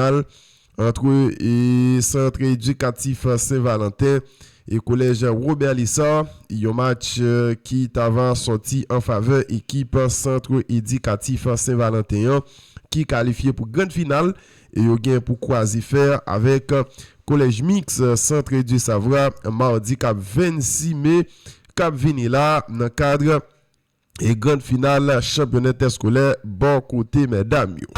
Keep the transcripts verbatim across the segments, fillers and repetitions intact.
ant, e, Centre Éducatif Saint-Valentin e Kolèj Robert Lessard, yon match, e, ki ta va sòti an favè ekip Centre Éducatif Saint-Valentin an, ki kalifye pou grand final, e yo gen pou kwaze fè avèk Collège Mixte Centre du Savoir madi k ap vennsis me k ap vini la nan kad e grand final chanpyona entèskolè bò kote medam yo.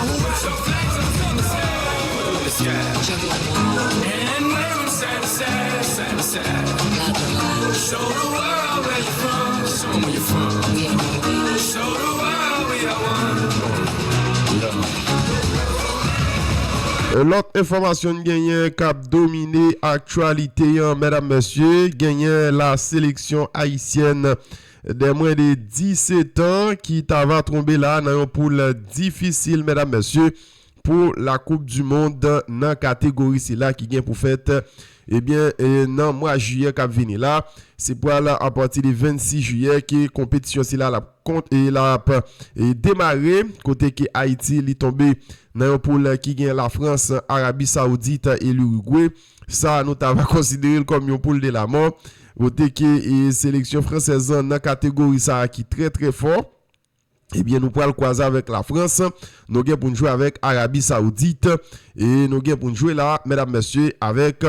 Lòt enfòmasyon n genyen k ap domine aktyalite an, medam, mesye, genyen la seleksyon ayisyèn de mwen de disèt an ki ta va tonbe la nan yon poul difisil, medam, mesye, pou la Coupe du Monde nan kategori sila ki gen pou fèt, ebyen, e, nan mwa jiyè k ap vini la. Se pral apati de vennsis jiyè ke konpetisyon sila l ap kont e l ap, e, demare, kote ke Ayiti li tonbe nan yon poul ki gen Lafrans, Arabi Saoudit e Lirigwe. Sa nou ta va konsidere l kòm yon poul de lamò, kote ke, e, seleksyon fransèz lan nan kategori sa a ki trè, trè fò. Ebyen, nou pral kwaze avèk Lafrans, nou gen pou n jwe avèk Arabi Saoudit, e nou gen pou n jwe la, medam, mesye, avèk,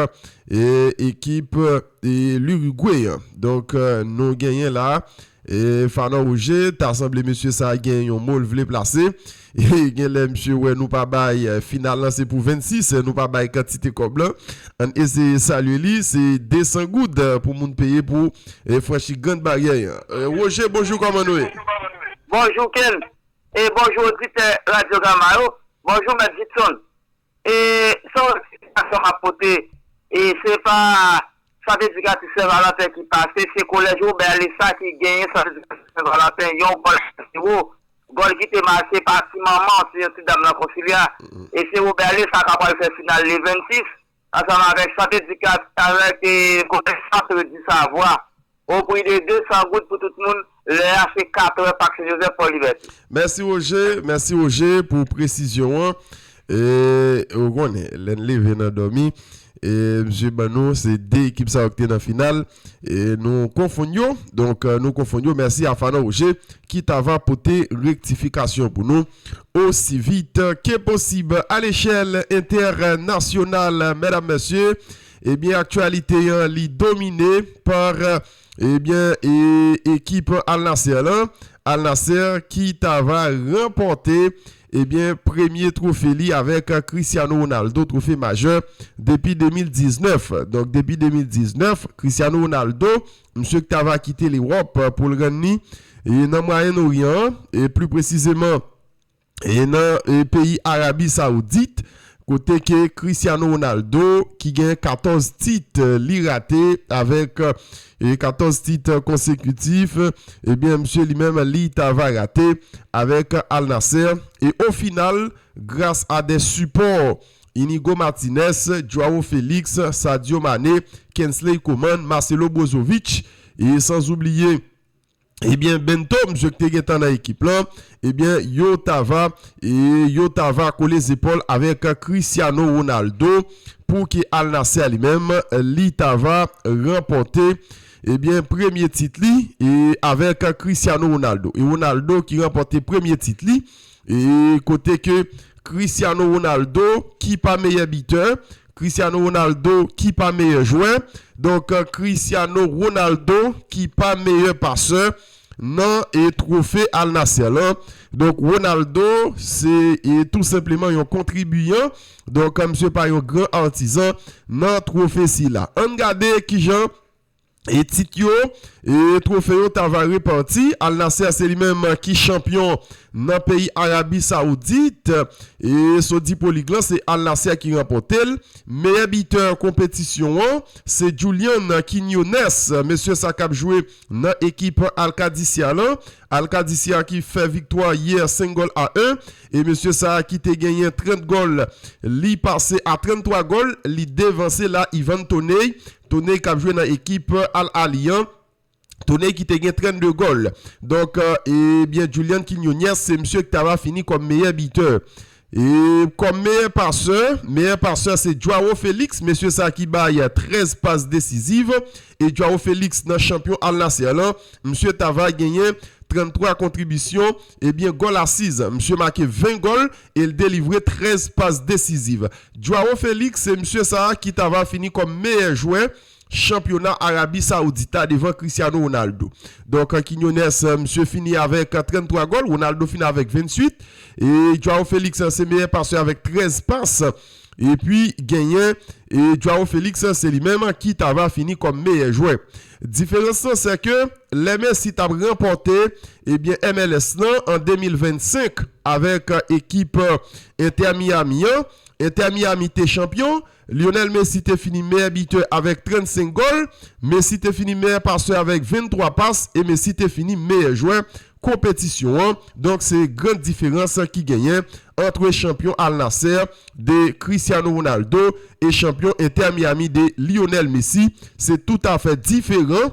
e, ekip, e, Lirigwe an. Donk, e, nou genyen la, e, Fanon Roger, ta sanble mesye sa a gen yon mo l vle plase. E gen lè misye wè nou pa bay, e, final lan se pou vennsis, e, nou pa bay kantite kòb lan. Ann eseye salye li, se de san goud, e, pou moun peye pou, e, franchi Grand Baryè an. E, Roger, bonjou, kòman nou ye? Bonjou, Ken. E bonjou, oditè Radyo Gama yo. Bonjou, Mèt Jidson. E, sa w di, sa m ap pote, e, se pa Sant Edikatif Sen Valanten ki pase, se Kolèj Wobè Lesa ki genyen Sant Edikatif Sen Valanten, yon gòl a zewo. Gòl ki te make pa ti manman, se yon ti dam nan Konsilya. E se Wobè Lesa k ap pral fè final le vennsis, ansanm avèk Sant Edikatif, avèk, e, Kolèj Sant di Savwa. O pri de de san goud pou tout moun. Lè a se katrè Pak Sen Jozèf, Fò Libète. Mèsi, Roger. Mèsi, Roger, pou presizyon an. E, ou konnen, lè n leve nan dòmi, e, misye ban nou, se de ekip sa yo ki te nan final. E, nou konfonn yo. Donk, e, nou konfonn yo. Mèsi a Fanon Roger, ki ta va pote rektifikasyon pou nou osi vit ke posib. A lechèl entènasyonal, medam, mesye, ebyen, aktyalite an, li domine pa, ebyen, e, ekip Al Nassr lan. Al Nassr ki ta va ranpòte, ebyen, premye twofe li avèk Cristiano Ronaldo, twofe majè depi de mil diznèf. Donk, depi de mil diznèf, Cristiano Ronaldo, misye ki ta va kite Lewòp pou l rann li, e, nan Mwayen Oryan an, e pli presizeman, e nan, e, peyi Arabi Saoudit, kote ke Cristiano Ronaldo, ki gen katòz tit, e, li rate avèk, e, katòz tit konsekitif, ebyen, misye li menm, li ta va rate avèk Al Nassr. E o final, gras a de sipò Inigo Martinez, Joao Felix, Sadio Mane, Kingsley Coman, Marcelo Brozovic, e sanzoubliye, ebyen, Bento, misye ki te gentan nan ekip lan, ebyen, yo ta va, e yo ta va kole zepòl avèk Cristiano Ronaldo pou ke Al Nassr li menm, li ta va ranpòte, ebyen, premye tit li, e avèk Cristiano Ronaldo. E Ronaldo ki ranpòte premye tit li, e kote ke Cristiano Ronaldo ki pa meyè bitè, Cristiano Ronaldo ki pa meyè jwè, donk, Cristiano Ronaldo ki pa meyè pasè nan, e, twofe Al Nassr lan. Donk, Ronaldo, se, e, tou senpleman yon kontribiyan. Donk, misye pa yon gran atizan nan twofe sila. Ann gade kijan e tit yo, e twofe yo ta va repati. Al Nassr se li menm ki chanpyon nan peyi Arabi Saoudit. E Sodipo Lig lan, se Al Nassr ki ranpòte l. Meyè bitè konpetisyon an, se Julian Quiñones, mesye sa k ap jwe nan ekip Al Qadisiyah lan. Al Qadisiyah ki fè viktwa yè senk gòl a en. E mesye sa ki te genyen trant gòl, li pase a tranntwa gòl, li devanse la Ivan Toney. Toney k ap jwe nan ekip Al Ahly an. Toney ki te gen trannde gòl. Donk, e, ebyen, Julian Quiñones, se misye ki ta va fini kòm meyè bitè. E kòm meyè pasè, meyè pasè se Joao Felix, mesye sa ki bay trèz pas desiziv. E Joao Felix nan chanpyon Al Nassr lan, misye ta va genyen tranntwa kontribisyon, ebyen gòl asiz. Misye make ven gòl e l delivre trèz pas desiziv. Joao Felix se misye sa ki ta va fini kòm meyè jwè chanpyona Arabi Saoudit la devan Cristiano Ronaldo. Donk, Quiñones, misye fini avèk tranntwa gòl, Ronaldo fini avèk ventuit, e Joao Felix se meyè pasè avèk trèz pas, epi genyen, e Joao Felix se li menm ki ta va fini kòm meyè jwè. Diferans lan se ke lè Messi t ap ranpòte, ebyen, M L S lan an de mil vennsenk avèk ekip Inter Miami an, Inter Miami te chanpyon, Lionel Messi te fini meyè bitè avèk trannsenk gòl, Messi te fini meyè pasè avèk venntwa pas e Messi te fini meyè jwè konpetisyon an. Donk, se gran diferans ki genyen ant chanpyon Al Nassr de Cristiano Ronaldo e chanpyon Inter Miami de Lionel Messi. Se toutafè diferan.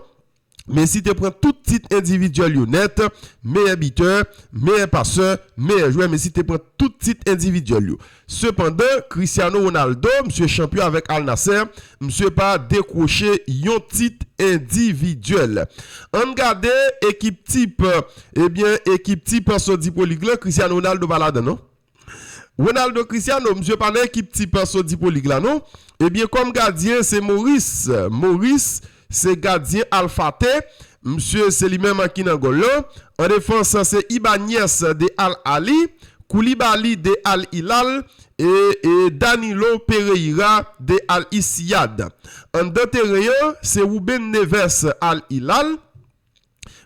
Messi te pran tout tit endividyèl yo nèt, meyè bitè, meyè pasè, meyè jwè, Messi te pran tout tit endividyèl yo. Sepandan, Cristiano Ronaldo, misye chanpyon avèk Al Nassr, misye pa dekwoche yon tit endividyèl. Ann gade ekip tip, ebyen, ekip tip Saudi Pro League lan, Cristiano Ronaldo pa ladan non. Ronaldo Cristiano, misye pa nan ekip tip Saudi Pro League la non. Ebyen, kòm gadyen, se Maurice. Maurice, se gadyen Al Fateh. Misye, se li menm ki nan gòl lan. An defans, se Ibanez de Al Ahly, Koulibaly de Al Hilal e, e Danilo Pereira de Al Ittihad. Anndan teren an, se Ruben Neves Al Hilal,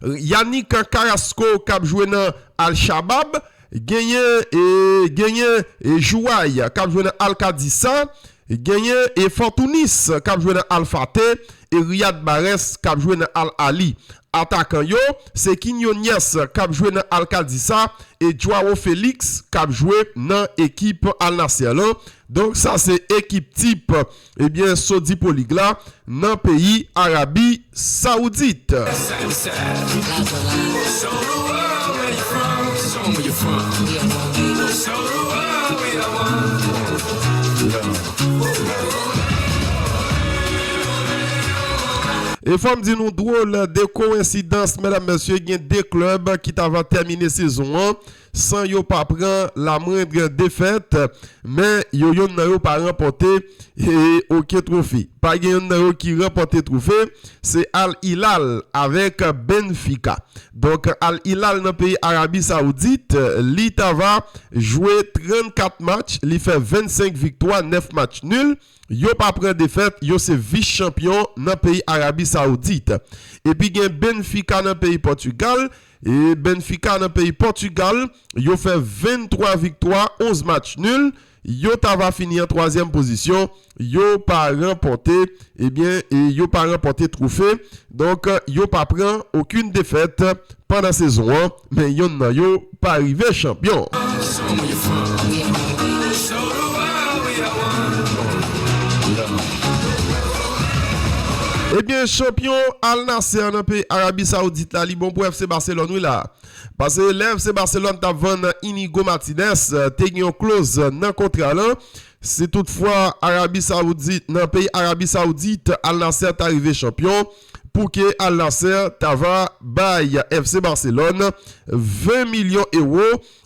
Yannick Carrasco k ap jwe nan Al Shabab, genyen, e, genyen, e, Jouay k ap jwe nan Al Qadissa, genyen, e, Fortounis k ap jwe nan Al Fateh, e Riyad Mahrez k ap jwe nan Al Ahly. Atakan yo, se Quiñones k ap jwe nan Al Qadissa e Joao Felix k ap jwe nan ekip Al Nassr lan. Donk, sa se ekip tip, ebyen, Saudi Pro League la nan peyi Arabi Saoudit. E fò m di nou, dwòl de kowensidans, medam, mesye, gen de klèb ki ta va tèmine sezon an san yo pa pran lamwendr defèt, men yo, yonn nan yo pa ranpòte, e, okenn twofe. Pa gen yonn nan yo ki ranpòte twofe, se Al Hilal avèk Benfica. Donk, Al Hilal nan peyi Arabi Saoudit, li ta va jwe trannkat match, li fè vennsenk viktwa, nèf match nil. Yo pa pran defèt, yo se vis chanpyon nan peyi Arabi Saoudit. Epi gen Benfica nan peyi Pòtigal, e Benfica nan peyi Pòtigal, yo fè venntwa viktwa, onz match nil. Yo ta va fini an twazyèm pozisyon. Yo pa ranpòte, ebyen, e yo pa ranpòte twofe. Donk, yo pa pran okenn defèt pandan sezon an, men yonn nan yo pa rive chanpyon. Ebyen, chanpyon Al Nassr nan peyi Arabi Saoudit la, li bon pou F C Barcelone, wi la. Paske lè F C Barcelone t ap vann Inigo Martinez, te gen yon kloz nan kontra lan. Si toutfwa Arabi Saoudit, nan peyi Arabi Saoudit, Al Nassr ta rive chanpyon, pou ke Al Nassr ta va bay F C Barcelone ven milyon ewo,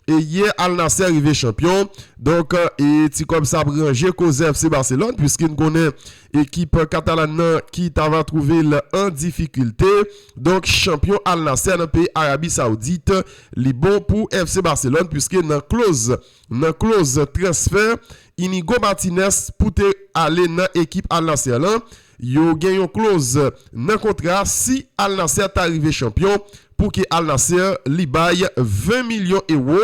e yè Al Nassr rive chanpyon. Donk, e ti kòb sa ap ranje koze F C Barcelone, piske n konnen ekip katalan nan ki ta va twouve l an difikilte. Donk, chanpyon Al Nassr nan peyi Arabi Saoudit, li bon pou F C Barcelone, piske nan kloz, nan kloz transfè, Inigo Martinez pou te ale nan ekip Al Nassr lan, yo gen yon kloz nan kontra, si Al Nassr ta rive chanpyon, pou ke Al Nassr li bay ven milyon ewo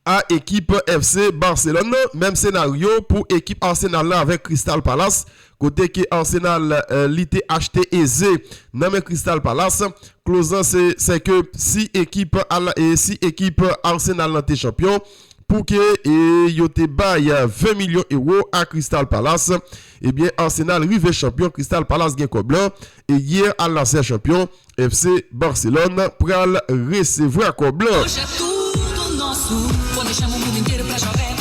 a ekip F C Barcelone nan. Menm senaryo pou ekip Arsenal la avèk Crystal Palace, kote ke Arsenal, eh, li te achte Eze nan men Crystal Palace. Kloz lan se, se ke si ekip Al-, e si ekip Arsenal lan te chanpyon, pou ke, e, yo te bay ven milyon ewo a Crystal Palace, ebyen, Arsenal rive chanpyon, Crystal Palace gen kòb lan, e yè Al Nassr chanpyon, F C Barcelone pral resevwa kòb lan. Hoje é tudo nosso. Vou deixar o mundo inteiro pra jogar.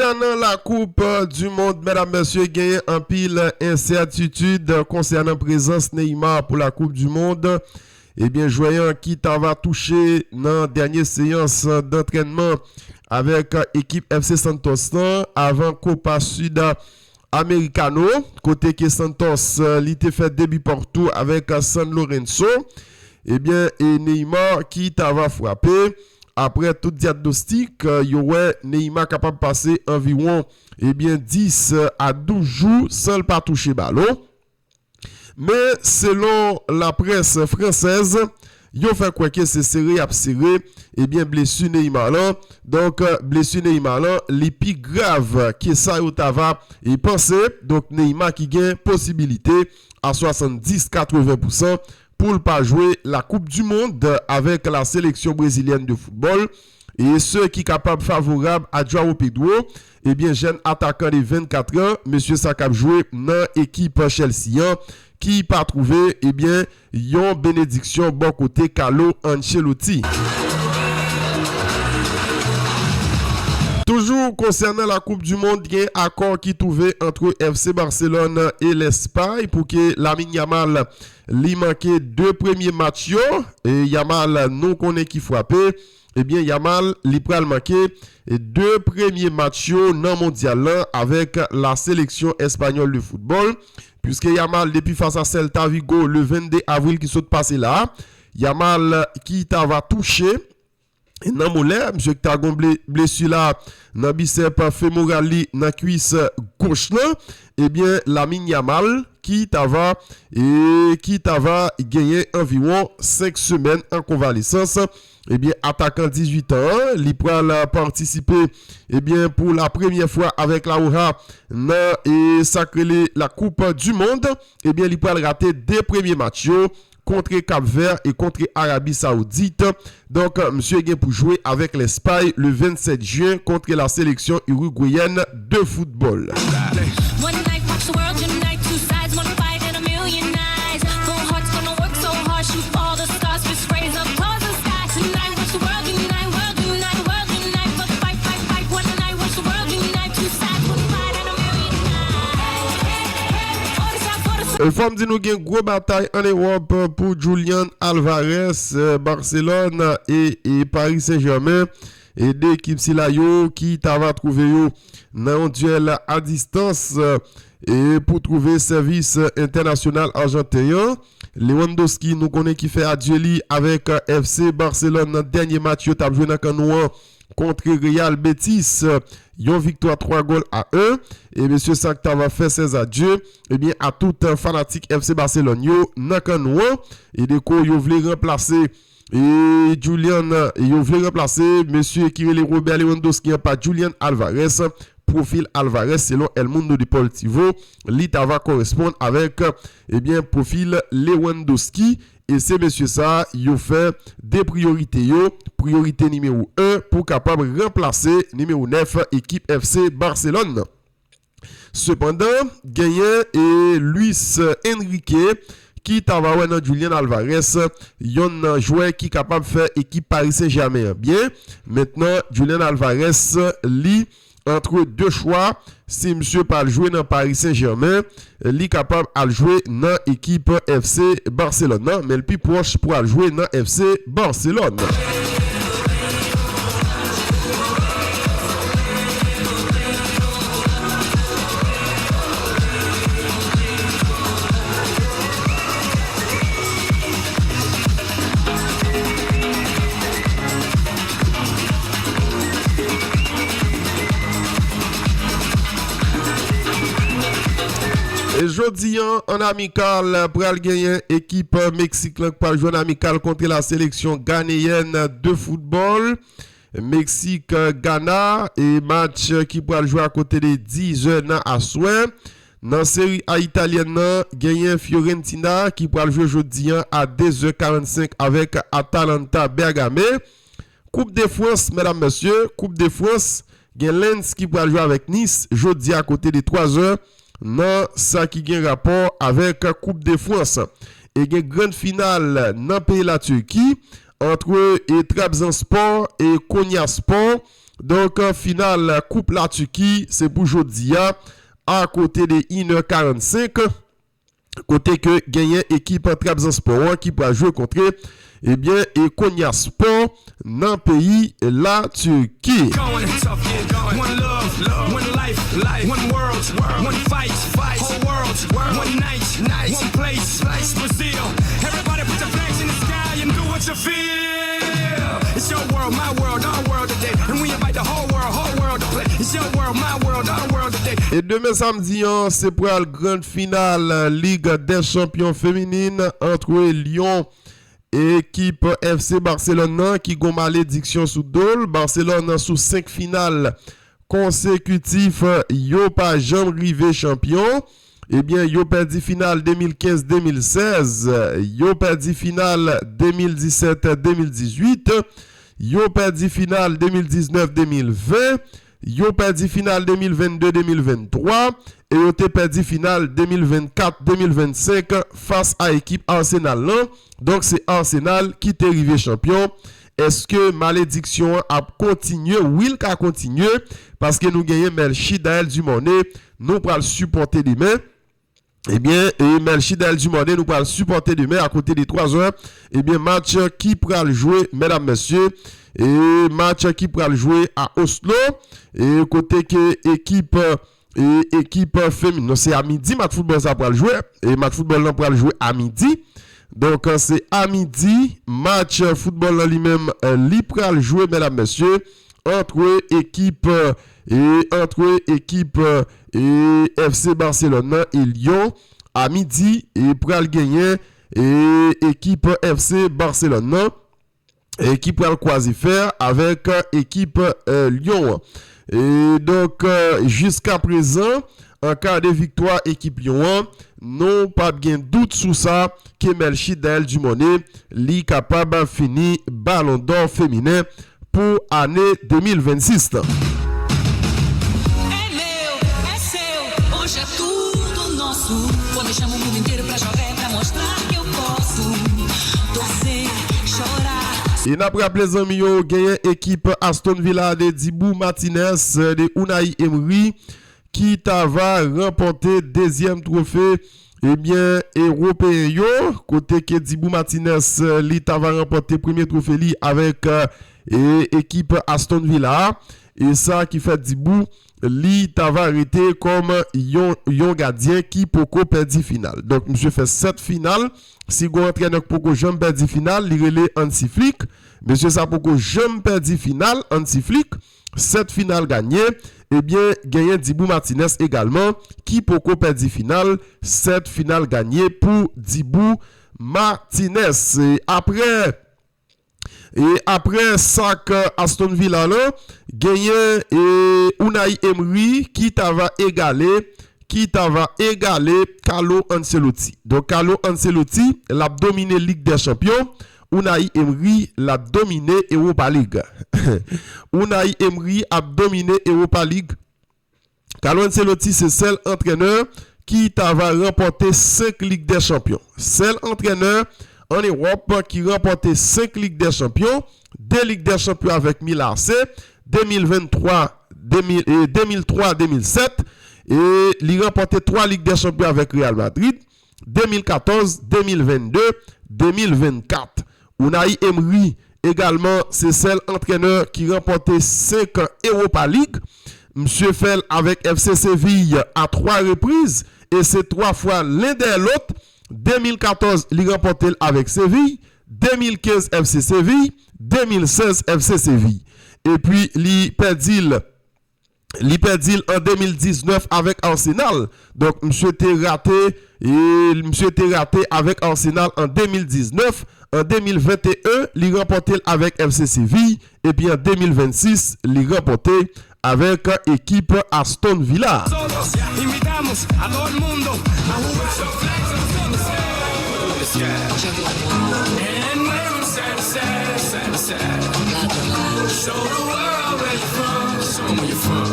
Nan la Coupe du Monde, medam, mesye, genyen anpil ensètitid konsènan prezans Neymar pou la Coupe du Monde. Ebyen, jwè an ki ta va touche nan dènye seyans dantrènman avèk ekip F C Santos lan avan Copa Sud Americano, kote ke Santos, eh, li te fè debi partou avèk, eh, San Lorenzo. Ebyen, e Neymar ki ta va frape. Aprè tout dyagnostik, eh, yo wè Neymar kapab pase anviwon, ebyen, dis a douz jou san l pa touche balon. Men, selon laprès fransèz, yo fè kwè ke se sere y ap sere, ebyen, blesi Neymar lan. Donk, blesi Neymar lan, li pi grav ke sa yo ta va, e, panse. Donk, Neymar ki gen posibilite a swasanndis, katreven pousan pou l pa jwe la Coupe du Monde avèk la sélection brésilienne de football. E se ki kapab favorab a Joao Pedro, ebyen, jèn atakan de vennkat an, mesye sa k ap jwe nan ekip Chelsea an, ki pa twouve, ebyen, yon benediksyon bò kote Carlo Ancelotti. Toujou konsènan la Coupe du Monde, gen akò ki twouve ant F C Barcelone e Lespay pou ke Lamine Yamal li manke de premye match yo. E Yamal, nou konnen ki frape. Ebyen, Yamal, li pral manke de premye match yo nan mondyal lan avèk la sélection espagnole de football. Puiske Yamal, depi fas a Celta Vigo, le vennde avril ki sot pase la, Yamal ki ta va touche nan molè, misye ki ta gon ble-, blesi la nan bisèp femoral li, nan kwis goch lan, ebyen, Lamine Yamal ki ta va, e ki ta va genyen anviwon senk semèn an konvalesans. Ebyen, atakan dizuit an an, li pral patisipe, ebyen, pou la premyè fwa avèk La Roja nan, e, sa k rele la Coupe du Monde. Ebyen, li pral rate de premye match yo, kont Cap Vert e kont Arabi Saoudit. Donk, misye gen pou jwe avèk Lespay le vennsèt jen kont la sélection uruguayenne de football. One night, watch the world unite, two sides, one fight and a million eyes. Four hearts gonna work so hard, shoot all the stars, fist raise up towards the sky. Tonight, watch the world unite, world unite, world unite, but fight, fight, fight. One night, watch the world unite, two sides, one fight and a million eyes. All this out for the E fò m di nou gen gwo batay ann Ewòp pou Julian Alvarez, eh, Barcelone e, e Paris Saint-Germain. E de ekip sila yo ki ta va twouve yo nan yon dyèl a distans, eh, e pou twouve sèvis entènasyonal ajanten an. Lewandowski, nou konnen ki fè adye li avèk, eh, F C Barcelone nan dènye match yo t ap jwe nan kannou an kont Real Betis, yon viktwa twa gòl a en. E mesye sa k ta va fè sèz adye, ebyen, a tout, eh, fanatik F C Barcelone yo nan kannou an. E deko yo vle ranplase, e Julian, eh, yo vle ranplase mesye ki rele Robert Lewandowski an pa Julian Alvarez. Pwofil Alvarez, selon El Mundo Deportivo, li ta va korespond avèk, ebyen, pwofil Lewandowski. E se mesye sa yo fè de priyorite yo, priyorite nimewo en pou kapab ranplase nimewo nèf ekip F C Barcelone nan. Sepandan, genyen e Luis Enrique ki ta va wè nan Julian Alvarez yonn nan jwè ki kapab fè ekip Paris Saint-Germain an byen. Mentnan, Julian Alvarez, li antre de chwa. Si misye pa al jwe nan Paris Saint-Germain, li kapab al jwe nan ekip F C Barcelone nan, men l pi pwòch pou al jwe nan F C Barcelone. E jodi an, an amikal, pral genyen ekip Meksik lan k pral jwe an amikal kont la sélection ghanéenne de football. Meksik, Gana, e match ki pral jwe akote de diz è nan aswè. Nan Seri A italyèn nan, genyen Fiorentina ki pral jwe jodi an a de zè karannsenk avèk Atalanta Bergame. Koup de Frans, medam, mesye, Koup de Frans, gen Lens ki pral jwe avèk Nice jodi a kote de twa zè nan sa ki gen rapò avèk Koup de Frans. E gen grann final nan peyi Latirki antre e Trabzonspor e Konyaspor Donk, final Koup Latiki, se pou jodi a, a kote de inè karannsenk, kote ke genyen ekip Trabzonspor an ki pral jwe kontre, ebyen, e Konyaspor nan peyi Latirki. One love, one life, life, one world, one fight, fight, whole world, one night, night, one place, place, Brazil. Everybody put your flags in the sky and do what you feel. It's your world, my world, our world today. And we invite the whole world, whole world to play. It's your world, my world, our world today. E demen samdi an, se pral grand final Ligue des Champions féminine entre Lyon e ekip F C Barcelone nan ki gon malediksyon sou do l. Barcelone nan sou senk final konsekitif, yo pa janm rive chanpyon. Ebyen, yo pèdi final de mil kenz de mil sèz, yo pèdi final de mil disèt de mil dizuit, yo pèdi final de mil diznèf de mil ven, yo pèdi final de mil vennde de mil venntwa, e yo te pèdi final de mil vennkat de mil vennsenk fas a ekip Arsenal lan. Donk, se Arsenal ki te rive chanpyon. Èske malediksyon an ap kontinye? Wi, l ka kontinye, paske nou genyen Melchie Daël Dumornay, nou pral sipòte demen. Ebyen, e Melchie Daël Dumornay, nou pral sipòte demen akote de twa zè. Ebyen, match ki pral jwe, medam, mesye, e match ki pral jwe a Oslo, e kote ke ekip, e ekip femin-, non, se a midi match foutbòl sa pral jwe, e match foutbòl lan pral jwe a midi. Donk, se a midi, match foutbòl lan li menm, li pral jwe, medam, mesye, antre ekip, e antre ekip, e F C Barcelone nan e Lyon a midi, e pral genyen, e ekip F C Barcelone nan, e ki pral kwaze fè avèk ekip, e, Lyon an. E donk, e, jiska prezan, an ka de viktwa ekip Lyon an, nou p ap gen dout sou sa ke Melchie Daël Dumornay, li kapab fini Ballon d'Or feminen pou ane de mil vennsis lan. É meu, é seu, hoje é tudo nosso. Vou deixar o mundo inteiro pra jogar, é pra mostrar que eu posso. Torcer, chorar. E n ap raple zanmi yo, genyen ekip Aston Villa de Dibu Martínez, de Unai Emery, ki ta va ranpòte dezyèm twofe, ebyen, ewopeyen yo, kote ke Dibu Martínez, e, li ta va ranpòte premye twofe li avèk, e, e, ekip Aston Villa a. E sa ki fè Dibu, li ta va rete kòm yon, yon gadyen ki poko pèdi final. Donk, misye fè sèt final. Si gon antrènè k poko janm pèdi final, li rele Hansi Flick. Mesye sa poko janm pèdi final, Hansi Flick. Sèt final ganye. Ebyen, genyen Dibu Martínez egalman, ki poko pèdi final. Sèt final ganye pou Dibu Martínez. E apre, e apre sak Aston Villa lan, genyen, e, Unai Emery ki ta va egale, ki ta va egale Carlo Ancelotti. Donk, Carlo Ancelotti, l ap domine Lig dè Chanpyon. Unai Emery, l ap domine Europa League. Unai Emery ap domine Europa League. Carlo Ancelotti se sèl antrènè ki ta va ranpòte senk Lig dè Chanpyon. Sèl antrènè ann Ewòp ki ranpòte senk Lig dè Chanpyon, de Lig dè Chanpyon avèk Milan A C, de mil venntwa, de mil, e de mil twa, de mil sèt, e li ranpòte twa Lig dè Chanpyon avèk Real Madrid, de mil katòz, de mil vennde, de mil vennkat. Unai Emery egalman se sèl antrènè ki ranpòte senk Europa League. Misye fè l avèk F C Séville a twa repriz, e se twa fwa len dèyè lòt. De mil katòz, li ranpòte l avèk Séville, de mil kenz F C Séville, de mil sèz F C Séville. Epi li pèdi l, li pèdi l an de mil diznèf avèk Arsenal. Donk, misye te rate, e misye te rate avèk Arsenal an de mil diznèf. An de mil venteyen, li ranpòte l avèk F C Séville. Epi an de mil vennsis, li ranpòte avèk ekip Aston Villa. Todos invitamos a todo el mundo a jugar. And when I'm sad, sad, sad, sad, show the world where you're from. Show 'em where you're from.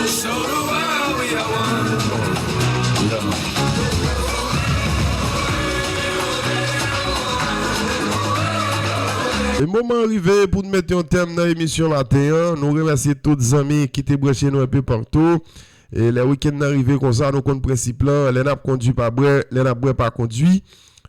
Show the world we are one. E moman an rive pou n mete yon tèm nan emisyon maten an. Nou remèsye tout zanmi ki te branche nou enpe patou. E lè wikenn nan rive konsa, nou konn prensip lan, lè n ap kondui pa bwè, lè n ap bwè pa kondui.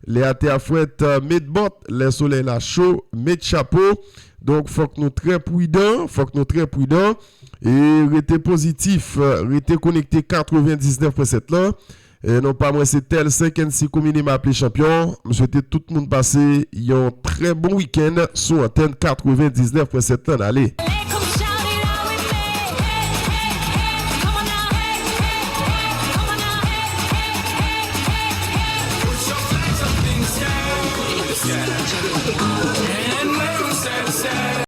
Lè atè a frèt, met bòt, lè solèy la cho, met chapo. Donk, fòk nou trè pridan, fòk nou trè pridan. E rete pozitif, rete konekte katrevendiznèf pwen sèt lan. E non pa mwen, se Tel senk N C Komini m aple chanpyon. M swete tout moun pase yon trè bon wikenn sou antèn katrevendiznèf pwen sèt lan. Ale.